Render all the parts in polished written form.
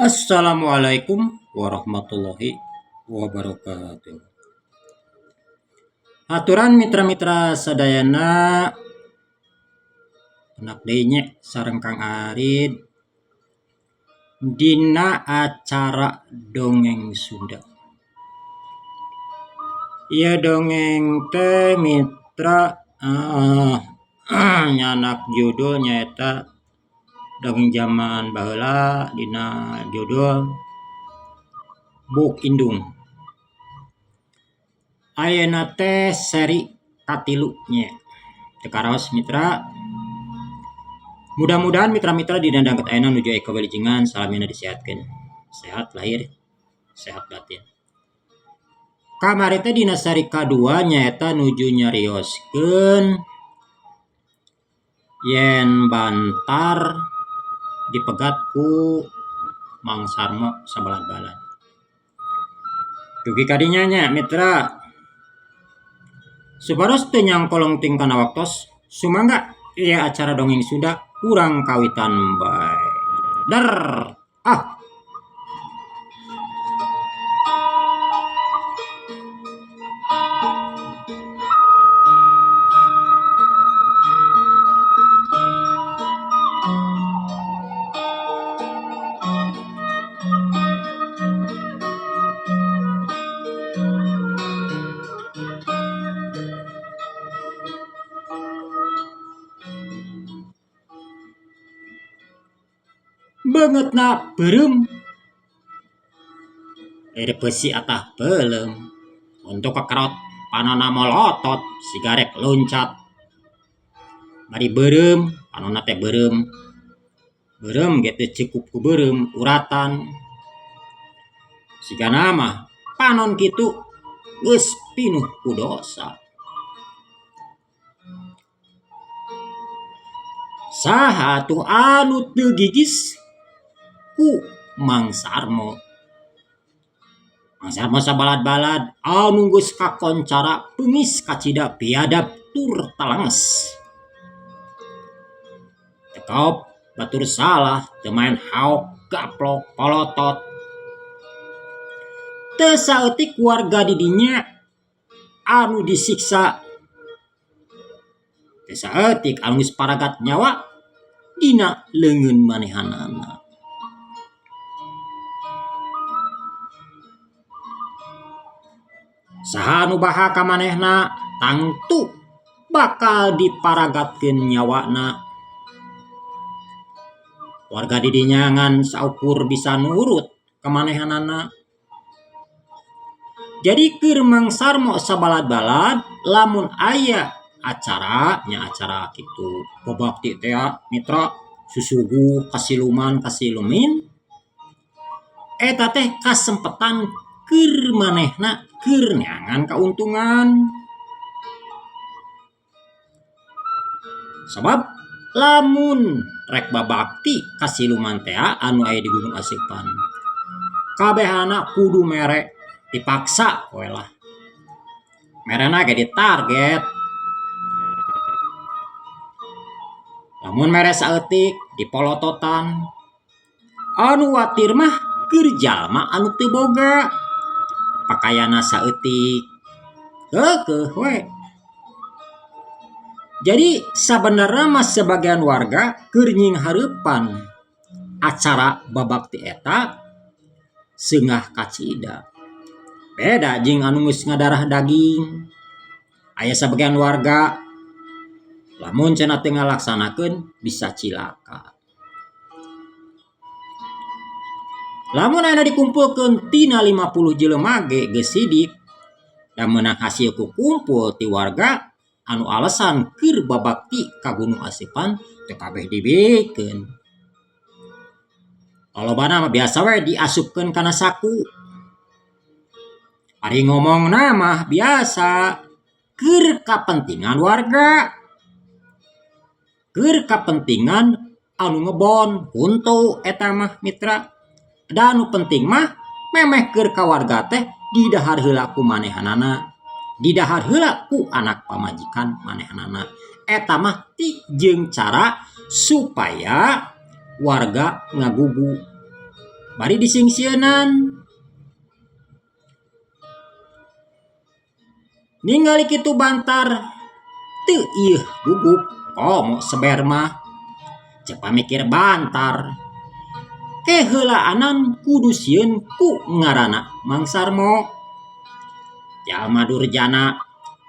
Assalamualaikum warahmatullahi wabarakatuh. Aturan mitra-mitra sadayana anak deui nya sareng Kang Arid dina acara dongeng Sunda. Ieu dongeng teh mitra nyanak judul nyaeta dongeng jaman baheula dina judul Buuk Indung. Ayeuna teh seri katilu nya. Teu karaos mitra. Mudah-mudahan mitra-mitra dina danget ayeuna nuju aya kawilujengan salamina disehatkeun. Sehat lahir, sehat batin. Kamari teh dina seri kadua nyaeta nuju nyarioskeun yen Bantar dipegat ku Mang Sarmo sabalad-balad. Dugi ka dinya nya mitra. Supados teu nyangkolong teuing kana waktos, sumangga ieu acara dongeng Sunda urang kawitan bae. Der ah. Beungeutna beureum besi atah peuleum untuk kekerot panonna molotot siga rek loncat bari beureum panonna teh beureum beureum ge teu cukup ku beureum uratan sigana mah panon kitu geus pinuh ku dosa. Saha atuh anu teu gigis ku Mang Sarmo. Mang Sarmo sabalad-balad anu geus kakoncara peungis kacida biadab tur talenges. Teu kaop batur salah teu maen haok gaplok polotot. Teu saeutik warga di dinya anu disiksa teu saeutik anu geus paragat nyawa dina leungeun manehanana. Saha anu baha ka manehna tangtu bakal diparagatkeun nyawana. Warga di dinya ngan saukur bisa nurut ka manehanana. Jadi keur Mang Sarmo sabalad-balad lamun aya acara nya acara kitu babakti teh mitra susuguh kasiluman kasilumin eta teh kasempetan keur manehna keur neangan kauntungan. Sabab lamun rek babakti ka siluman teh anu aya di Gunung Aseupan kabehana kudu mere dipaksa we lah. Merena ge ditarget. Lamun mere saeutik dipolototan. Anu watir mah keur jalma anu teu boga pakaianna saeutik keukeuh we. Jadi sabenerna mah sebagian warga keur nyinghareupan acara babakti eta seungah kacida. Beda jeung anu geus ngadarah daging. Aya sabagian warga lamun cenah teu ngalaksanakeun bisa cilaka. Lamun ayeuna dikumpulkeun tina 50 jelema ge geus sidik da meunang hasil ku kumpul ti warga anu alasan keur babakti ka Gunung Aseupan teu kabeh dibikeun. Lolobana mah biasa we diasupkeun kana saku. Ari ngomongna mah biasa keur kapentingan warga. Keur kapentingan anu ngebon huntu eta mah mitra. Da anu penting mah memeh keur ka warga teh didahar heula ku manehanana. Didahar heula ku anak pamajikan manehanana. Eta mah ti jeung cara supaya warga ngagugu. Bari disingsieunan. Ningali kitu Bantar teu ieuh gugup komo seber mah. Cek pamikir Bantar. Keheulaanan kudu sieun ku ngaranna Mang Sarmo. Jalma durjana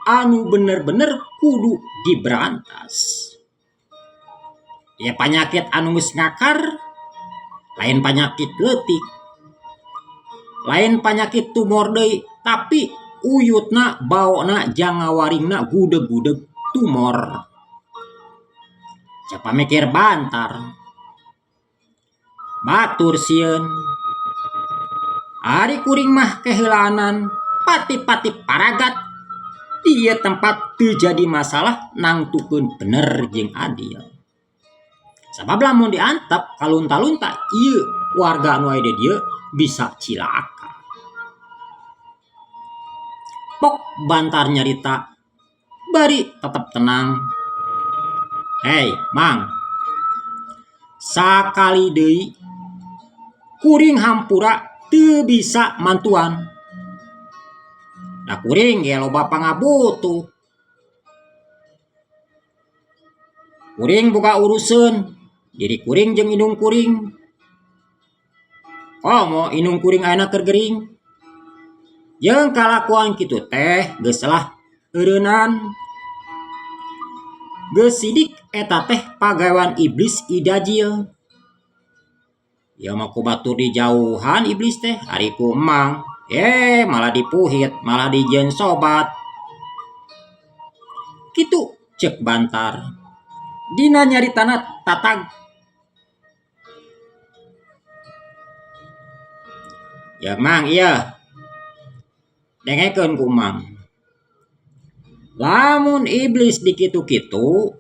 anu bener-bener kudu diberantas. Ieu panyakit anu geus ngakar lain panyakit leutik. Lain panyakit tumor deui tapi uyutna baona jangawaringna gudeg-gudeg tumor. Cek pamikir Bantar. Batur sieun. Ari kuring mah keheulaanan pati-pati paragat di ieu tempat teu jadi masalah nangtukeun bener jeung adil. Sabab lamun diantep kalunta-lunta ieu warga anu aya di dieu bisa cilaka. Pok Bantar nyarita bari tetep tenang. Hei, Mang. Sakali deui kuring hampura teu bisa mantuan. Da kuring ge loba pangabutuh. Kuring boga uruseun diri kuring jeung indung kuring. Komo indung kuring ayeuna keur gering. Jeung kalakuan kitu teh geus lah eureunnan. Geus sidik eta teh pagawean iblis idajil. Ieu mah ku batur dijauhan iblis teh ari ku emang. Malah dipuhit, malah dijieun sobat. Kitu cek Bantar. Dina nyaritana tatag. Ya mang ieu. Dengekeun ku mang. Lamun iblis dikitu-kitu,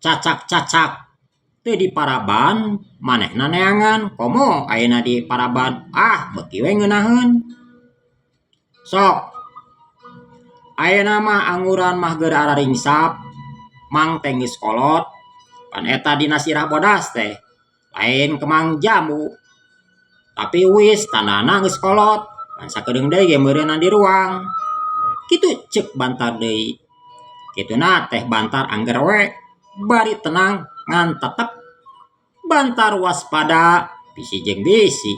cacak-cacak teu diparaban, manehna neangan, komo ayeuna diparaban, ah beuki we ngeunaheun. Sok. Ayeuna mah anguran mah geur araringsap, mang teh geus kolot, pan eta dina sirah bodas teh, lain kemang jambu. Tapi wis tandana geus kolot, pan sakedeung deui ge meureunna di ruang. Kitu cek Bantar deui. Kituna teh Bantar angger we bari tenang ngan tetep Bantar waspada bisi jeung bisi.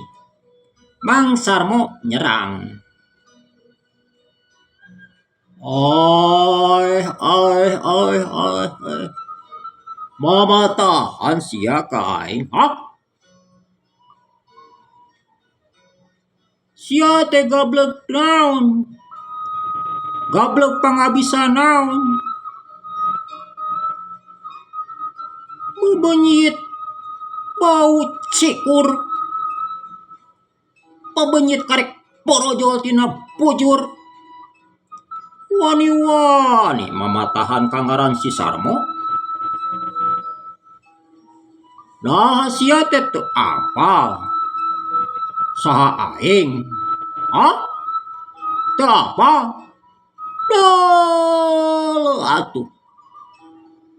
Mang Sarmo nyerang. Oi oi oi oi oi. Mamatahan sia ka aing, hah? Sia teh gableg naon? Gableg pangabisa naon? Bebenyit bau cikur. Bebenyit karek borojol tina bujur. Wani-wani mamatahan kangaran si Sarmo. Nah sia teh teu apal. Saha aing? Hah? Teu apal? Deuleu atuh.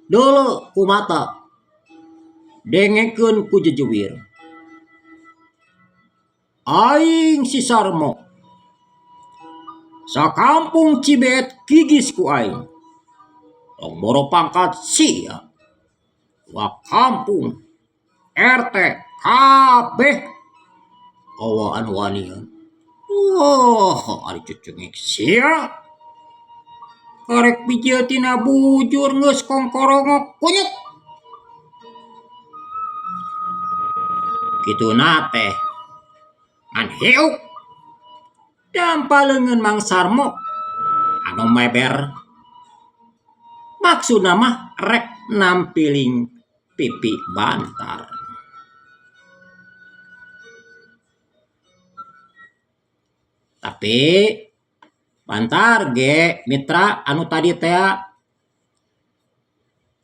Deuleu ku mata. Dengekeun ku jejuwir. Aing si Sarmo. Sakampung Cibet gigis ku aing. Tong boro pangkat sia. Wa kampung RT kabeh awaan wanian. Wah, ari cucungik sia. Karek bijil tina bujur geus kongkorongok kunyuk. Kituna teh ngan hiuk. Dampa leungeun Mang Sarmo anu meber. Maksudna mah rek nampiling pipi Bantar. Tapi Bantar ge mitra anu tadi tea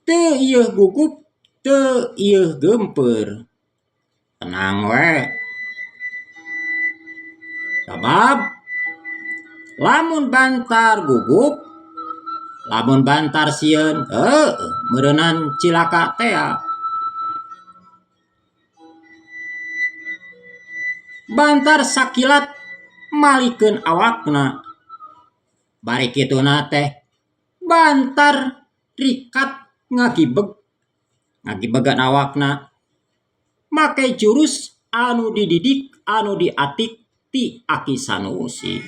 teu ieuh gugup, teu ieuh geumpeur. Tenang we. Sabab lamun Bantar gugup, lamun Bantar sieun, heueuh meureunan cilaka tea. Bantar sakilat malikeun awakna. Bari kituna teh bantar rikat ngagibeg ngagibegan awakna make jurus anu dididik anu diatik ti Aki Sanusi.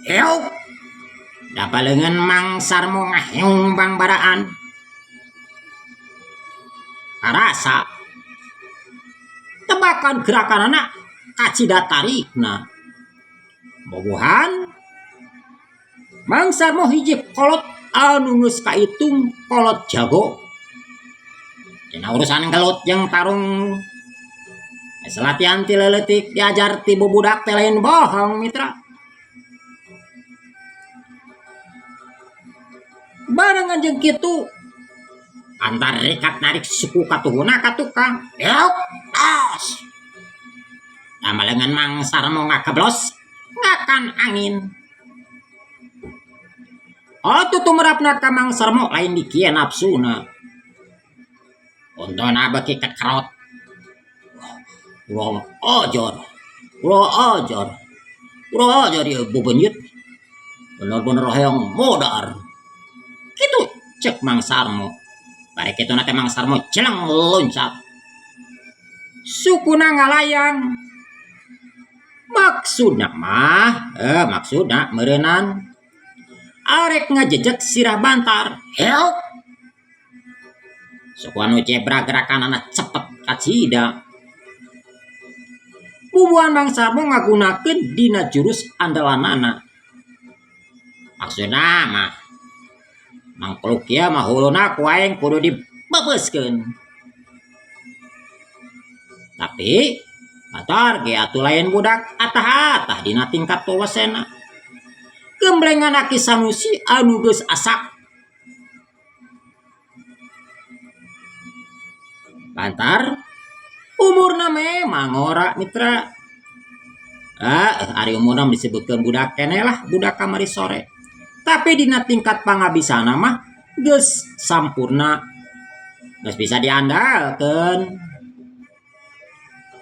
Heuk! Da baleungeun Mang Sarmo ngaheung bangbaraan. Karasa tebakan gerakanana kacida tarikna. Bobohan Mang Sarmo hiji kolot anu geus kaitung kolot jago. Dina urusan gelut jeung tarung geus latihan ti leuletik diajar ti bubudak teh lain bohong mitra. Barengan jeung kitu antar rikat narik suku katuhuna ka tukang. Euk tos. Tamalengan Mang Sarmo ngageblos ngakan angin. Atuh tumerapna ka Mang Sarmo lain dikieu nafsuna. Ontona beuki kekerot. Ulah ajar. Ulah ajar. Ulah ajar ieu bebenyit. Bener-bener hayang modar. Kitu cek Mang Sarmo. Bari kituna teh Mang Sarmo jeleng loncat. Sukuna ngalayang. Maksudna mah, maksudna meureunan arek ngajejek sirah Bantar. Heuk. Suku anu zebra gerakanana cepet kacida. Bubuhan Mang Sarmo ngagunakeun dina jurus andalanana. Maksudna mah mangkluk ieu mah huluna ku aing kudu dibebeuskeun. Tapi Bantar ge atuh lain budak atah-atah dina tingkat wewesena. Gemblengan Aki Sanusi anu geus asak. Bantar umurna memang ngora mitra. Ari umurna disebutkeun budak keneh lah, budak kamari sore. Tapi dina tingkat pangabisana mah geus sampurna. Geus bisa diandalkeun.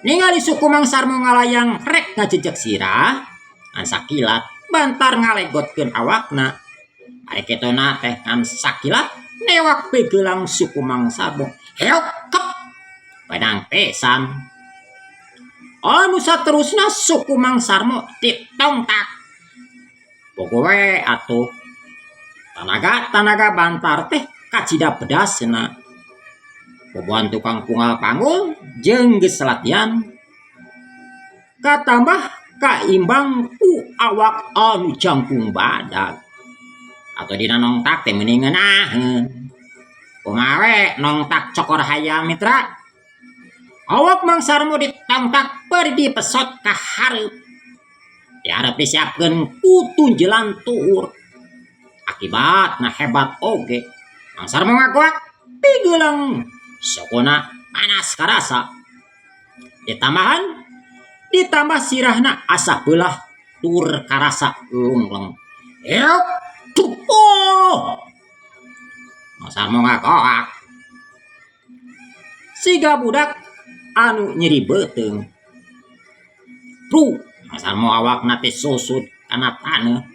Ningali suku Mang Sarmo ngalayang rek ngajejek sirah, ngan sakilat Bantar ngalegotkeun awakna. Ari kituna teh ngan sakilat newak pigeulang suku Mang Sarmo. Heok kep pedang pisan. Anu saterusna suku Mang Sarmo ditongtak. Pogo we atuh. Tanaga-tanaga Bantar teh kacida pedasna. Boboan tukang pungal panggul jeung geus latihan. Katambah kaimbang ku awak anu jangkung badag. Atau dina nongtak teh meuni ngeunaheun. Kumaha we nongtak cokor hayam mitra. Awak Mang Sarmo ditongtak bari dipesot ka hareup. Dihareup disiapkeun ku tunjelan tuur. Akibatna hebat oge. Mang Sarmo ngagoak pigeuleung sukuna panas karasa. Ditambahan ditambah sirahna asa beulah tur karasa lungleng. Euk tuh. Mang Sarmo ngagoak. Siga budak anu nyeri beuteung. Pru, Mang Sarmo awakna teh susut kana taneuh.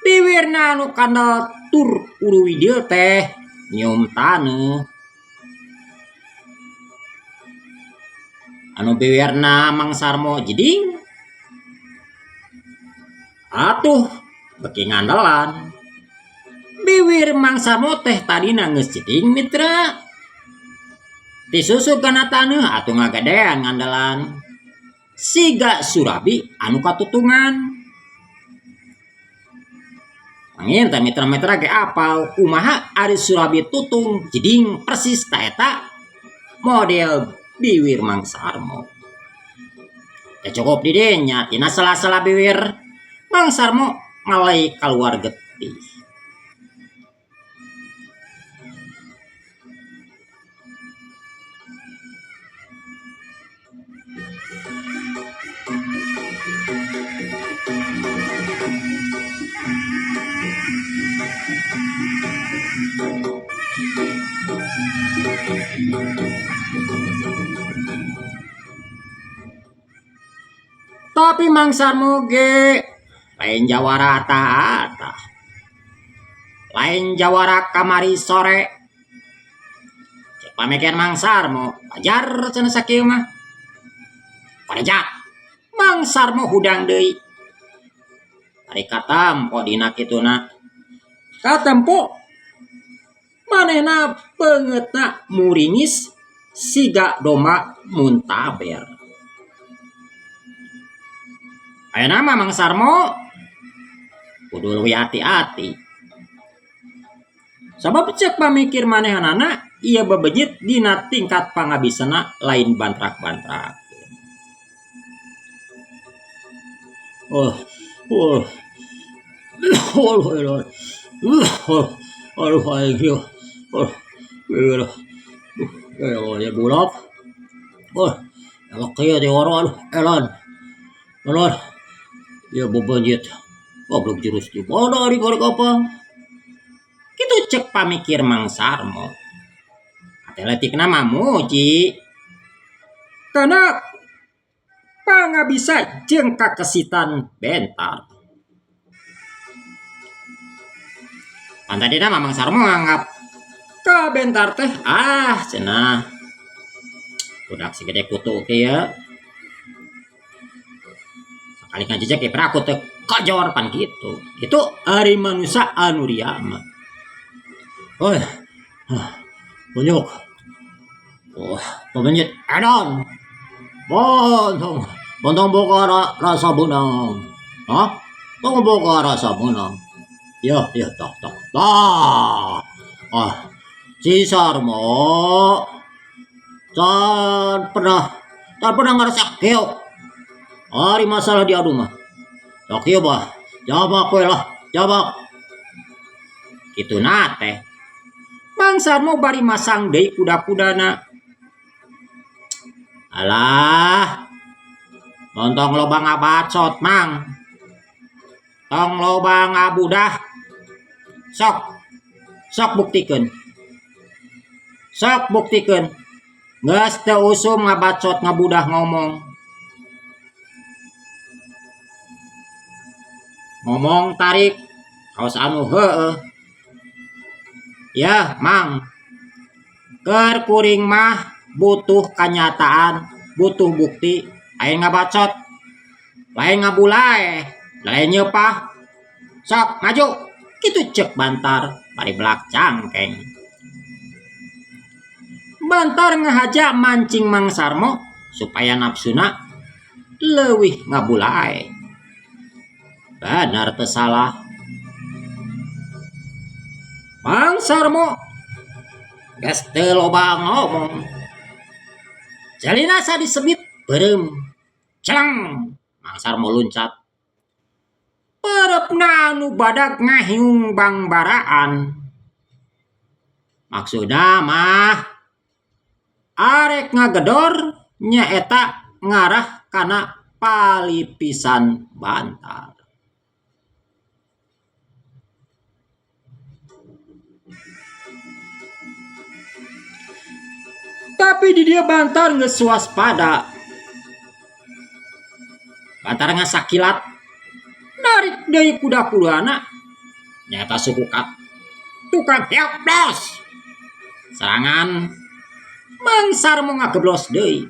Biwirna anu kandel tur uruwidil teh nyium taneuh. Anu biwirna Mang Sarmo jeding. Atuh beuki ngandelan. Biwir Mang Sarmo teh tadina geus jeding mitra. Disusuk kana taneuh atuh ngagedean ngandelan. Siga surabi anu katutungan. Mangin teh mitra-mitra ge apal kumaha ari surabi tutung jeding persis ta eta model biwir Mang Sarmo. Teu cukup di dinya tina sela-sela biwir Mang Sarmo ngalai kaluar getih. Tapi Mang Sarmo ge lain jawara atah-atah. Lain jawara kamari sore. Cek pamikir Mang Sarmo, wajar cenah sakieu mah. Parejat, Mang Sarmo hudang deui. Ari katampo dina kituna. Katempo manehna beungeutna muringis siga domba muntaber. Ayeuna mah Mang Sarmo kudu leuwih hati-hati. Sabab cek pamikir manehanana ieu bebenyit dina tingkat pangabisana lain bantrak-bantrak. Oh, oh. Oh, oh, aduh, aing ieu. Oh, ieu. Duh, ya bulak. Oh, elok kieu teh oro aduh, elan. Elan. Ya bebenyit. Goblok jurus di mana ari korek apa? Kitu cek pamikir Mang Sarmo. Atletikna mah muji. Karena pangabisa jeung kakesitan bentar. Pan tadina mah Mang Sarmo nganggap ka bentar teh ah cenah. Budak segede kutu kieu. Sakali ngajejek ge peraku teh kajor pan kitu. Itu ari manusia anu ria mah. Oi, tunjuk. Oh, pemenyit edan. Bontong, bontong boga rasa benang. Hah? Tong boga rasa benang. Ya, ya, tak, tak, tak. Ah, si Sarmo tan pernah ngerasa keok. Ari masalah diadu mah. Sok ieu bah, jabak we lah, jabak. Kitu na teh. Mang Sarmo bari masang deui kuda-kudana. Alah. Montong loba ngabacot, Mang. Tong loba ngabudah. Sok. Sok buktikeun. Sok buktikeun. Geus teu usum ngabacot ngabudah ngomong. Ngomong tarik kaos anu heueuh. Yah, Mang. Keur kuring mah butuh kanyataan, butuh bukti, lain ngabacot, lain ngabulae, lain nyeupah. Sok maju, kitu cek Bantar bari belak cangkeng. Bantar ngahaja mancing Mang Sarmo supaya nafsuna leuwih ngabulae. Benar teu salah. Mang Sarmo geus teu loba ngomong. Jalina sadisebit beureum. Celeng Mang Sarmo luncat. Pereupna anu badag ngahiung bangbaraan. Maksudna mah arek ngagedor nyaeta ngarah kana palipisan Bantar. Tapi di dia Bantar geus waspada. Bantar ngasakilat narik deui kuda-kudana nyaeta suku kat tukang heblos. Serangan Mang Sarmo ngageblos deui.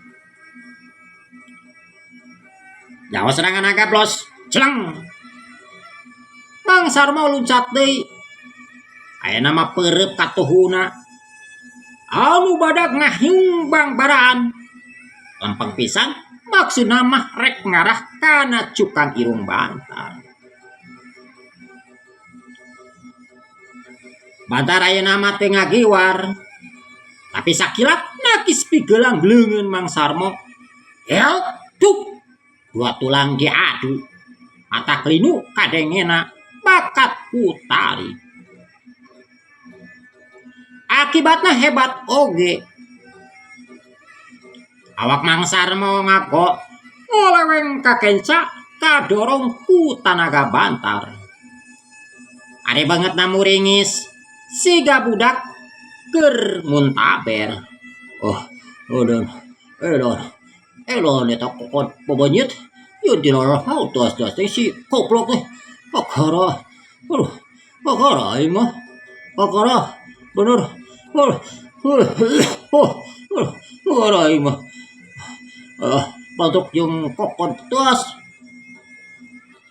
Nyawa serangan ngageblos, celeng. Mang Sarmo luncat deui. Ayeuna mah peureup katuhuna. Anu badag ngahiung bangbaraan. Lempeng pisan maksudna mah rek ngarah kana cukang irung Bantar. Bantar ayeuna mah teu ngagiwar. Tapi sakilat nakis pigelang leungeun Mang Sarmo. Heok, duk. Dua tulang diadu. Mata kelinu kadengena bakat putari. Akibatna hebat oge. Awak Mang Sarmo ngago ngoleweng ka kenca kadorong ku tanaga Bantar. Ari banget namuringis siga budak keur muntaber. Oh, edan, edan, edan eta kokot bobenyit ieu dilorong tuas-tuas teh si koplok teh. Kakara, aduh, kakara aing mah. Kakara, bener. Oh, oh, kakara aing mah. Ah, batuk jeung kokot tuas.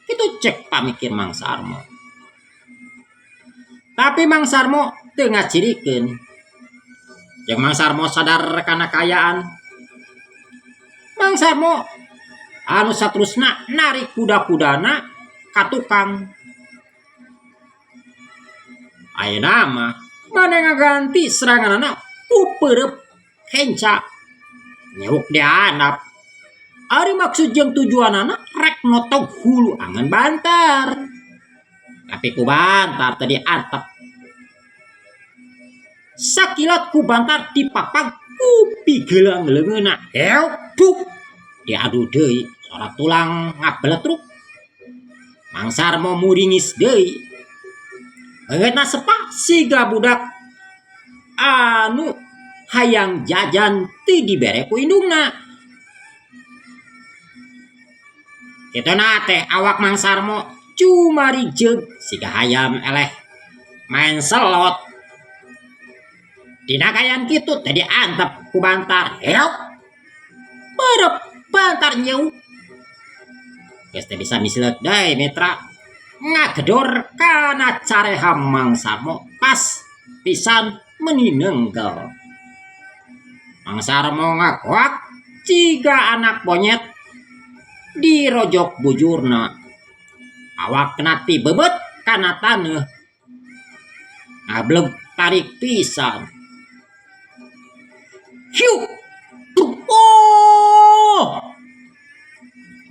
Kitu cek pamikir Mang Sarmo. Tapi Mang Sarmo teu ngacirikeun. Jeung Mang Sarmo sadar kana kaayaan. Mang Sarmo anu saterusna narik kuda-kudana ka tukang. Ayeuna mah maneh ngaganti seranganana ku peureup kenca. Nyewuk di handap. Ari maksud jeung tujuanana rek notog hulu angan bantar. Tapi ku bantar teu diantep. Sakilat ku bantar dipapag ku pigelang leungeunna. Heok duk diadu deui sora tulang ngabeletruk. Mang Sarmo muringis deui. Leungeutna sepa siga budak anu hayang jajan teu dibere ku indungna. Kituna teh awak Mang Sarmo cumarijeug siga hayam eleh main selot. Dina kaayaan kitu teh diantep ku bantar. Heok. Peureup bantar nyeuk. Geus teu bisa misleut deui mitra. Ngagedor kana careha Mang Sarmo pas pisan meuni nenggel. Mang Sarmo ngagoak jiga anak monyet dirojok bujurna. Awakna tibebeut kana taneuh. Ngableg tarik pisan. Hiuk! Oh!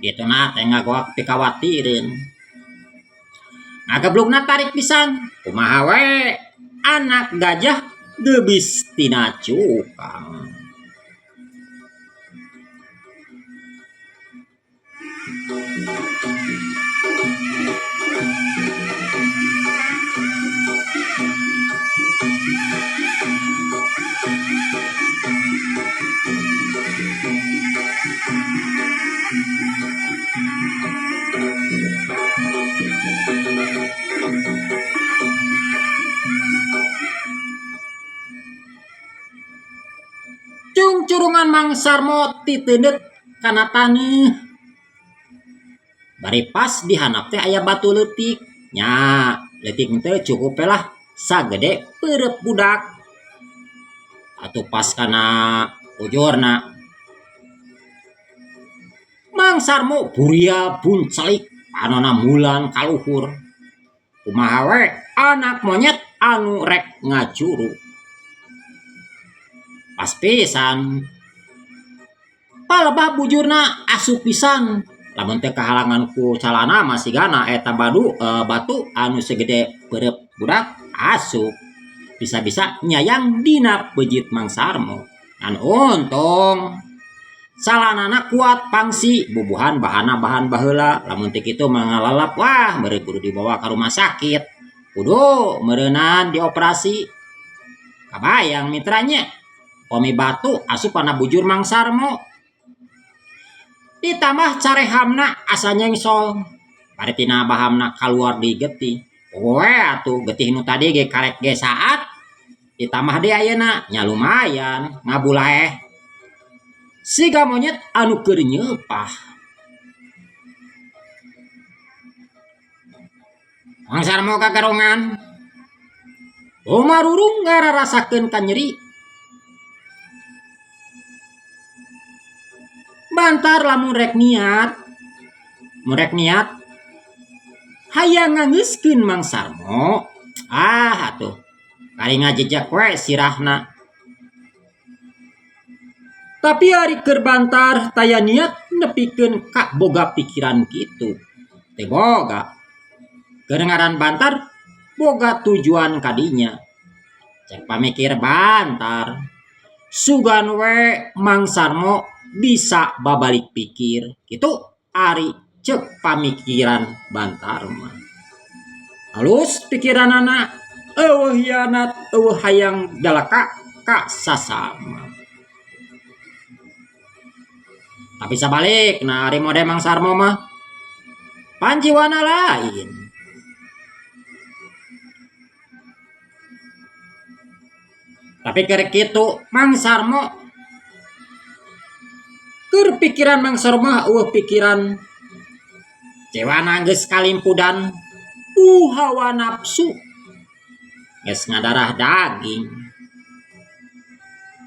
Dituna teh ngagoak pikawatireun. Ngageblugna tarik pisan. Kumaha we anak gajah geubis tina cukang. Cungcurungan Mang Sarmo titeundeut kana taneuh. Bari pas di handap teh aya batu leutik. Nya, leutik teh cukup we lah sagede peureup budak. Atuh pas kana bujurna. Mang Sarmo buria buncelik panona mulan kaluhur. Kumaha we anak monyet anu rek ngajuru. Pas pisan. Palebah bujurna asup pisan. Lamun teu kahalangan ku calana mah sigana eta badu batu anu segede peureup budak asup. Bisa-bisa nyayang dina peujit Mang Sarmo. Ngan untung salanana kuat pangsi bubuhan bahana bahan baheula. Lamun teu kitu mah ngalalap wah meureun kudu dibawa ka rumah sakit. Kudu meureunan dioperasi. Kabayang mitranya. Upami batu asup kana bujur Mang Sarmo. Ditambah carehamna asa nyengsol. Bari tina bahamna kaluar deui getih. We atuh getih nu tadi ge karek ge saat. Ditambah deui ayeuna nya lumayan ngabulaeh. Siga monyet anu keur nyeupah. Mang Sarmo kagarongan. Umarurung ngararasakeun kanyeri. Bantar lamun rek niat, mun rek niat hayang ngangeuskeun Mang Sarmo, ah atuh kari ngajejek we sirahna. Tapi ari keur bantar taya niat nepikeun ka boga pikiran kitu. Teu boga. Keur ngaran bantar boga tujuan kadinya. Cek pamikir bantar. Sugan we Mang Sarmo bisa babalik pikir. Kitu ari cek pamikiran bantar mah. Halus pikiranana eueuh hianat eueuh hayang dalaka ka sasama. Tapi sabalikna ari mode Mang Sarmo mah panjiwana lain. Tapi keur kitu Mang Sarmo keur pikiran Mang Sarmo mah eueuh pikiran cewana geus kalimpudan ku hawa nafsu geus ngadarah daging.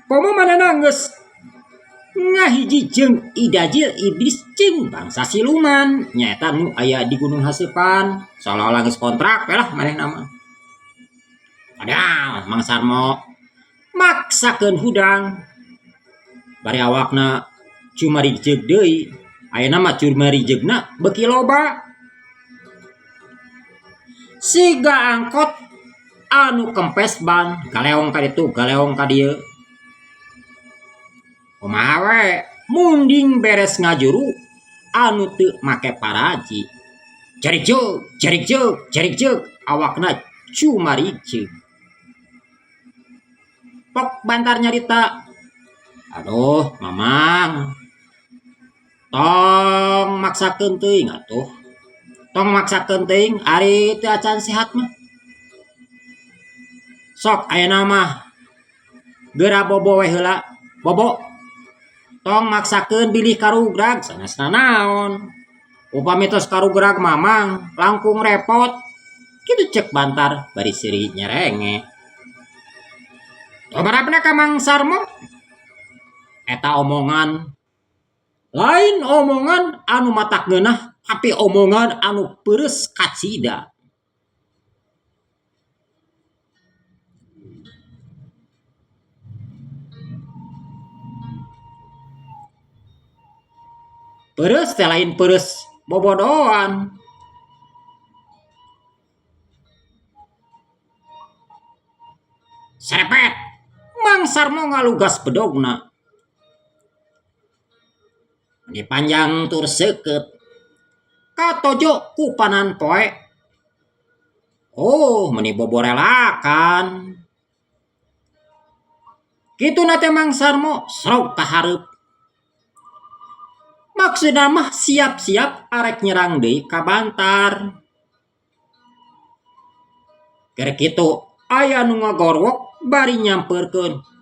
Komo manehna geus ngahiji jeung idajil iblis jeung bangsa siluman nyaeta nu aya di Gunung Haseupan seolah-olah geus kontrak we lah manehna mah. Padahal Mang Sarmo maksakeun hudang bari awakna cumarijeg deui ayeuna mah cumarijegna beuki loba siga angkot anu kempes ban galeong ka ditu galeong ka dieu. Kumaha we munding beres ngajuru anu teu make paraji jarijeg jarijeg jarijeg awakna cumarijeg. Pok bantar nyarita, aduh mamang tong maksakeun teuing atuh, tong maksakeun teuing ari teu acan sehat mah. Sok ayeuna mah geura bobo we heula, bobo tong maksakeun bilih karugrag sanesna naon. Upami tos karugrag mamang langkung repot kitu cek bantar bari seuri nyerenge. Tobarapna ka Mang Sarmo eta omongan lain omongan anu matak ngeunah tapi omongan anu peureus kacida. Peureus teh lain peureus bobodoan. Serepet Mang Sarmo ngalugas bedogna. Di panjang tur seukeut katojo ku panan poe. Oh, meuni boborelakan. Kituna teh Mang Sarmo srog ka hareup. Maksudna mah siap-siap arek nyerang deui ka Bantar. Keur kitu aya nu ngagorwok bari nyampeurkeun.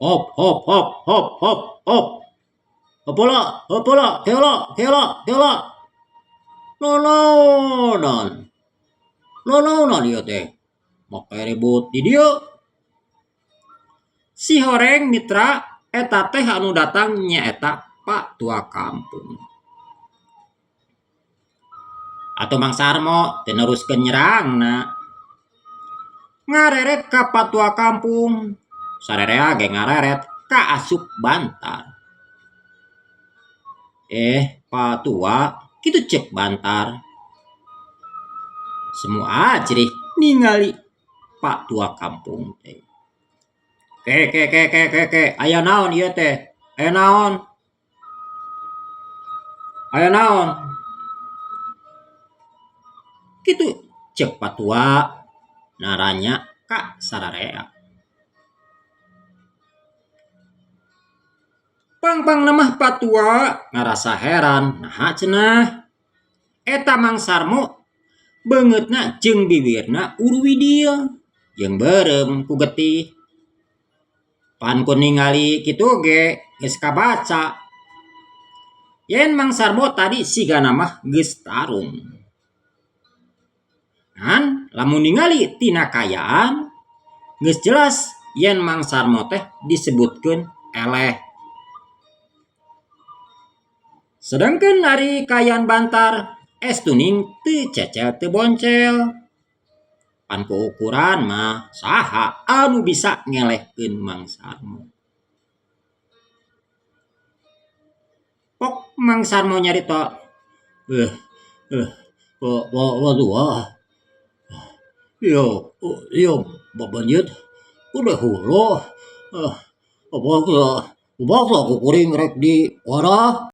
Hop hop hop hop hop hop. Hopola hopola keola keola keola. Lolonan. Lolonan ieu teh. Make ribut di dieu. Si horeng mitra eta teh anu datang nyaeta Pak Tua Kampung. Atau Mang Sarmo teu neruskeun nyerangna. Ngareret ka Pak Tua Kampung. Sarerea ge ngareret ka asup Bantar. Pak Tua, kitu cek Bantar. Semua ajrih ningali Pak Tua Kampung teh. Ke ke ke ke ke ke, aya naon ieu teh? Aya naon? Aya naon? Kitu cek Pak Tua naranya ka sararea. Pang-pang mah Pak Tua ngarasa heran, naha cenah. Eta Mang Sarmo beungeutna jeung bibirna uruwidil jeung beureum ku getih. Pan ku ningali kitu ge geus kabaca. Yen Mang Sarmo tadi sigana mah geus tarung. Ngan lamun ningali tina kayaan geus jelas yen Mang Sarmo teh disebutkeun eleh. Sedangkan ari kayan Bantar es tuning teu cecel teu boncel. Pan ku ukuran mah saha anu bisa ngelehkeun Mang Sarmo. Pok Mang Sarmo nyarita, wa yo yo babanyeut udah hulo, apa kuring rek di warah.